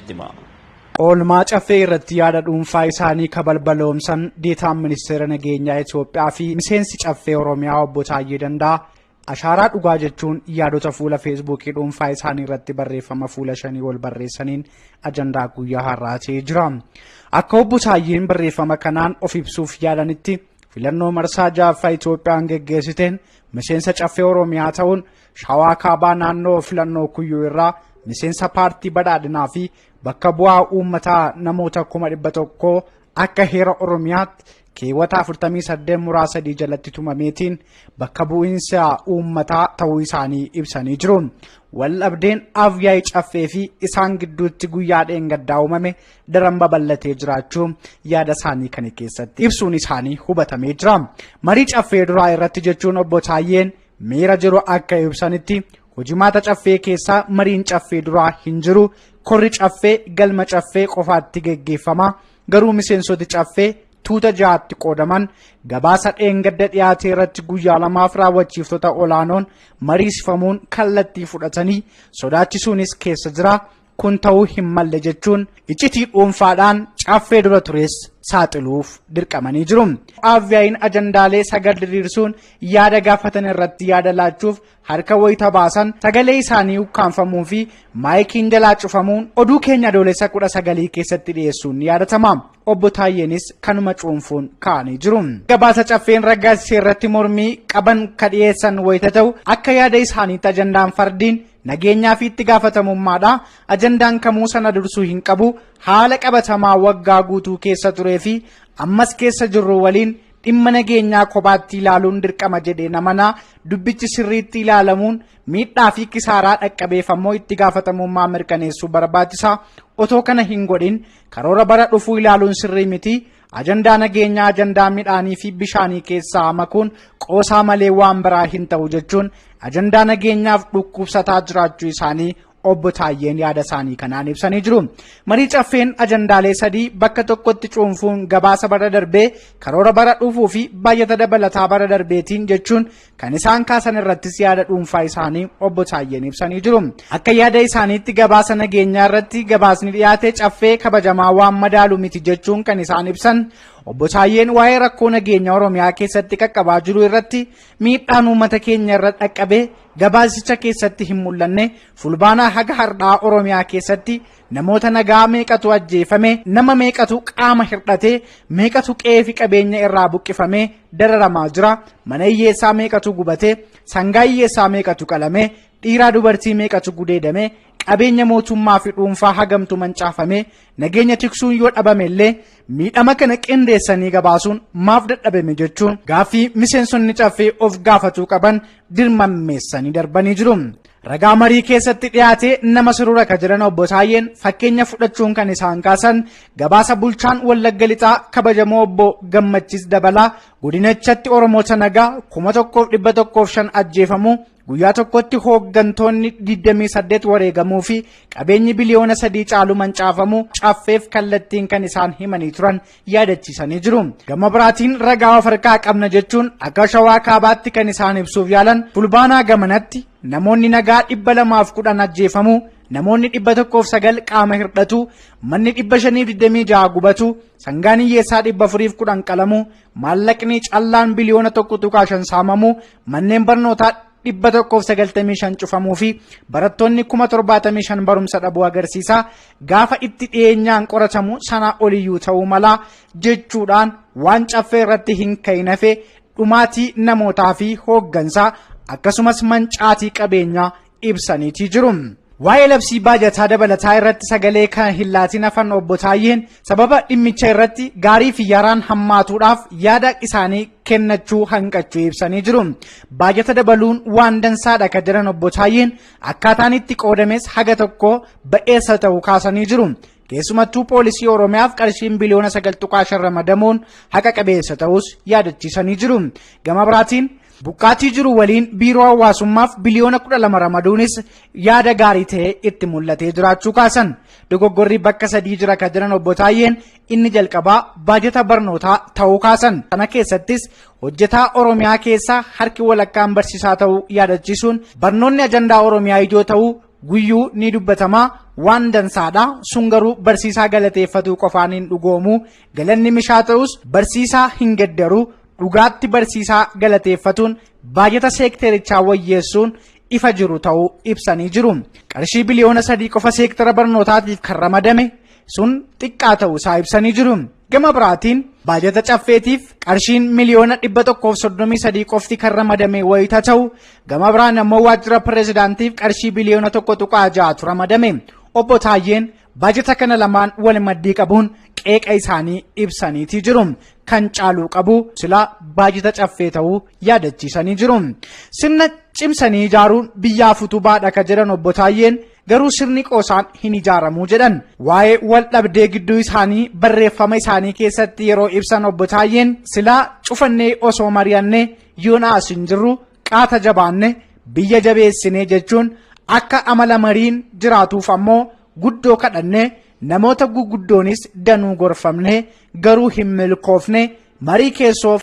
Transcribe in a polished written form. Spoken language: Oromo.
Hima. Oolmaa caffee irratti yaada dhuunfaa isaanii kabalbaloomsan deetaan ministeera nageenyaa Itoophiyaa fi miseensi caffee Oromiyaa obbo Taayyee Danda'a ashaaraa dhugaa jechuun yaadota fuula feesbuukii dhuunfaa isaanii irratti barreeffama fuula shanii ol barreessaniin ajandaa guyyaa har'aa ta'ee jira. Akka obbo Taayyeen barreeffama kanaan of ibsuuf yaadanitti filannoo marsaa ja'affaa Itoophiyaan geggeessiteen miseensa caffee Oromiyaa ta'uun shawaa kaabaa naannoo filannoo kuyyuu irraa miseensa paartii badhaadhinaa fi bakka bu'aa uummataa namoota 100,000 akka heera Oromiyaatti keewwata 48 muraa 3 jalatti tumameetiin bakka bu'iinsa uummataa ta'uu isaanii ibsanii jiru. Waldhabdeen Afyaa'ii Caffee fi isaan gidduutti guyyaa dheengaddaa uumame daran babal'atee jiraachuu yaada isaanii kana keessatti ibsuun isaanii hubatamee jira. Marii caffee duraa irratti jechuun obbo Taayyeen miira jiru akka ibsanitti hojimaata caffee keessaa mariin caffee duraa hin jiru. Korri caffee galma caffee qofaatti geggeeffama. Garuu miseensoti caffee tuuta ja'aatti qoodaman gabaasa dheengadda dhiyaate irratti guyyaa lamaaf raawwachiiftota olaanoon mariisifamuun kallattii fudhatanii sodaachisuunis keessa jira. Kun ta'uu hin malle jechuun iccitii dhuunfaadhaan caffee dura tures saaxiluuf dirqamanii jiru. Afyaa'iin ajandaalee sagal diriirsuun yaada gaafatan irratti yaada laachuuf harka wayita baasan sagalee isaanii ukkaanfamuu fi maayikiin jalaa cufamuun oduu keenya adoolessa 19 keessatti dhiyeessuun ni yaadatama. Obbo Taayyeenis kanuma cuunfuun kaa'anii jiru. Gabaasa caffeen raggaasisee irratti mormii qaban ka dhiyeessan wayita ta'u akka yaada isaaniitti ajandaan fardiin nageenyaa fi itti gaafatamummaadha. Ajandaan kamuu sana dursuu hin qabu. Haala qabatamaa waggaa guutuu keessa turee fi ammas keessa jirru waliin dhimma nageenyaa kophaatti ilaaluun dirqama jedhee namanaa dubbichi sirriitti ilaalamuun miidhaa fi kisaaraa dhaqqabeeffammoo itti gaafatamummaa mirkaneessuu barbaachisa. Otoo kana hin godhin karoora bara dhufuu ilaaluun sirrii miti. Ajandaa nageenyaa ajandaa midhaanii fi bishaanii keessaa makuun qoosaa malee waan biraa hin ta'u jechuun ajandaa nageenyaaf dhukkubsataa jiraachuu isaanii obbo Taayyeen yaada isaanii kanaan ibsanii jiru. Marii caffeen ajandaalee sadii bakka tokkotti cuunfuun gabaasa bara darbee karoora bara dhufuu fi baajata dabalataa bara darbeetiin jechuun kan isaan kaasan irrattis yaada dhuunfaa isaanii obbo Taayyeen ibsanii jiru. Akka yaada isaaniitti gabaasa nageenyaa irratti gabaasni dhiyaate caffee kabajamaa waan madaalu miti jechuun kan isaan ibsan obbo Taayyeen waa'ee rakkoo nageenya Oromiyaa keessatti qaqqabaa jiru irratti miidhaan uummata keenya irra dhaqqabee gabaasicha keessatti hin mul'anne fulbaanaa haga har'aa Oromiyaa keessatti namoota nagaa meeqatu ajjeefame nama meeqatu qaama hir'ate meeqatu qe'ee fi qabeenya irraa buqqifame dararamaa jira mana hiyyeessaa meeqatu gubate sangaa hiyyeessaa meeqatu qalame dhiiraa dubartii meeqatu gudeedame qabeenya mootummaa fi dhuunfaa hagamtu mancaafame nageenya tiksuun yoo dhabame illee miidhama kana qindeessanii gabaasuun maaf dadhabame jechuun gaaffii miseensonni caffee of gaafatuu qaban dirmammeessanii darbanii jiru. Ragaa marii keessatti dhiyaate nama surura ka jiran obbo Taayyeen fakkeenya fudhachuun kan isaan kaasan gabaasa bulchaan Wallagga Lixaa kabajamoo obbo Gammachiis Dabalaa godinachatti Oromoota nagaa 1105 ajjeefamuu guyyaa tokkotti hooggantoonni 28 wareegamuu fi qabeenyi biliyoona 3 caalu mancaafamuu caffeef kallattiin kan isaan himanii turan yaadachiisanii jiru. Gama biraatiin ragaa of harkaa qabna jechuun akka shawaa kaabaatti kan isaan ibsuuf yaalan fulbaanaa gamanatti namoonni nagaa 210 ajjeefamuu namoonni 109 qaama hir'atu manni 526 gubatu sangaan hiyyeessaa 410 qalamu maallaqni callaan biliyoona 1.5 saamamu manneen barnootaa 195 cufamuu fi barattoonni 75,000 barumsa dhabuu agarsiisa. Gaafa itti dhiyeenyaan qoratamu sana oliyyuu ta'uu mala jechuudhaan waan caffee irratti hin ka'in hafe dhumaatii namootaa fi hooggansaa akkasumas mancaatii qabeenyaa ibsaniitii jiru. Waa'ee labsii baajataa dabalataa irratti sagalee kan hin laatin hafan obbo Taayyeen sababa dhimmicha irratti gaarii fi yaraan hammaatuudhaaf yaada isaanii kennachuu hanqachuu ibsanii jiru. Baajata dabaluun waan dansaadha kan jedhan obbo Taayyeen akkaataan itti qoodames haga tokko ba'eessa ta'uu kaasanii jiru. Keessumattuu poolisii Oromiyaaf qarshiin biliyoona 9.5 ramadamuun haqa qabeessa ta'us yaadachiisanii jiru. Gama biraatiin buqqaatii jiru waliin biiroo hawaasummaaf biliyoona 12 ramaduunis yaada gaarii ta'ee itti mul'atee jiraachuu kaasan. Dogoggorri bakka sadii jira kan jiran obbo Taayyeen inni jalqabaa baajata barnootaa ta'uu kaasan. Kana keessattis hojjetaa Oromiyaa keessaa harki walakkaan barsiisaa ta'uu yaadachiisuun barnoonni ajandaa Oromiyaa ijoo ta'uu Guyyuu ni dubbatamaa waan dansaadha. Sun garuu barsiisaa galateeffatuu qofaan hin dhugoomu. Galanni mishaa ta'us barsiisaa hin geddaru. Dhugaatti barsiisaa galateeffatuun baajata seekterichaa wayyeessuun ifa jiru ta'uu ibsanii jiru. Qarshii biliyoona 3 qofa seektara barnootaatiif kan ramadame sun xiqqaa ta'uu isaa ibsanii jiru. Gama biraatiin baajata caffeetiif qarshiin miliyoona 133 qofti kan ramadame wayita ta'u, gama biraan ammoo waajjira pireezidaantiif qarshii biliyoona 1.6tu ramadame. Obbo Taayyeen baajata kana lamaan wal maddii qabuun qeeqa isaanii ibsaniitii jiru. Kan caaluu qabu silaa baajata caffee ta'uu yaadachiisanii jiru. Sirna cimsanii ijaaruun biyyaaf utubaadha ka jedhan Obbo Taayyeen, garuu sirni qoosaan hin ijaaramuu jedhan. Waa'ee wal dhabdee gidduu isaanii barreeffama isaanii keessatti yeroo ibsan Obbo Taayyeen, silaa cufannee osoo mari'annee yoona as hin jirru, qaata jabaanne biyya jabeessinee jechuun, akka amala mariin jiraatuuf ammoo guddoo kadhanne, namoota guguddoonis danuu gorfamne, garuu hin milkoofne, marii keessoof